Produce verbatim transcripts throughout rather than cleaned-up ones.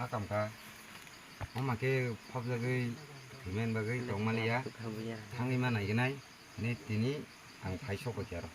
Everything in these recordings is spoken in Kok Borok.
Hakam kha. Mama khe phobjagwi thwiman bagwi tongmaliya. Thangwi ma naignai. Ni tini ang phai sokoi khe aro.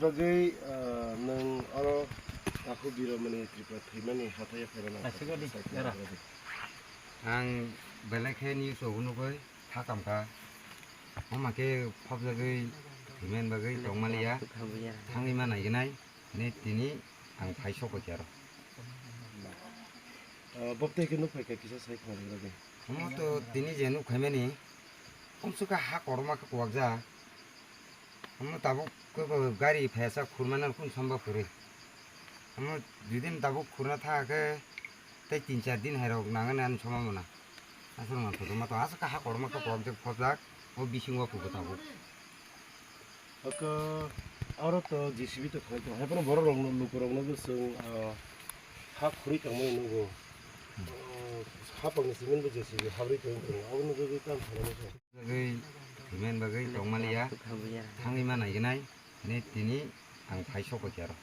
Bagwi, ah, nwng oro Takhuk Biromani Tripura thwimani hathai phairano Aswk adi, era. Ang belai khe news rok nugwi hakam kha. Mama khe phobjagwi thwiman bagwi tongmaliya. Thangwi ma naignai. Ni tini ang phai sokoi khe aro. Ah, bobtwi khe nuk phai kha kisa sai khna rwdi. Omo to tini je nuk phaimani. Omswk kha ha kotorma khe kuwakjak. Omo tabuk khe bo gari phaiyasa khurmani kunu samba khurwi. Omo dui din tabuk khurna tha khe tei tin char din hai rok nangani ani soma mona. Aswk man kotorma to aswk kha ha kotorma khe kuwakjak phobjak o bisingo kubo tabuk. Oko oro to J C B to khwlai tongo. Haiphano borok rokno, lukurokno bo chwng, ah, ha khurwi tongmani nugo. Ah, hapangni simi bo J C B habrwi tongwi tongo. Abo nugwi tamo khlainai khe. Bagwi, thwiman bagwi tongmaliya. Thangwi ma naignai. Ni tini ang phai sokoi khe aro.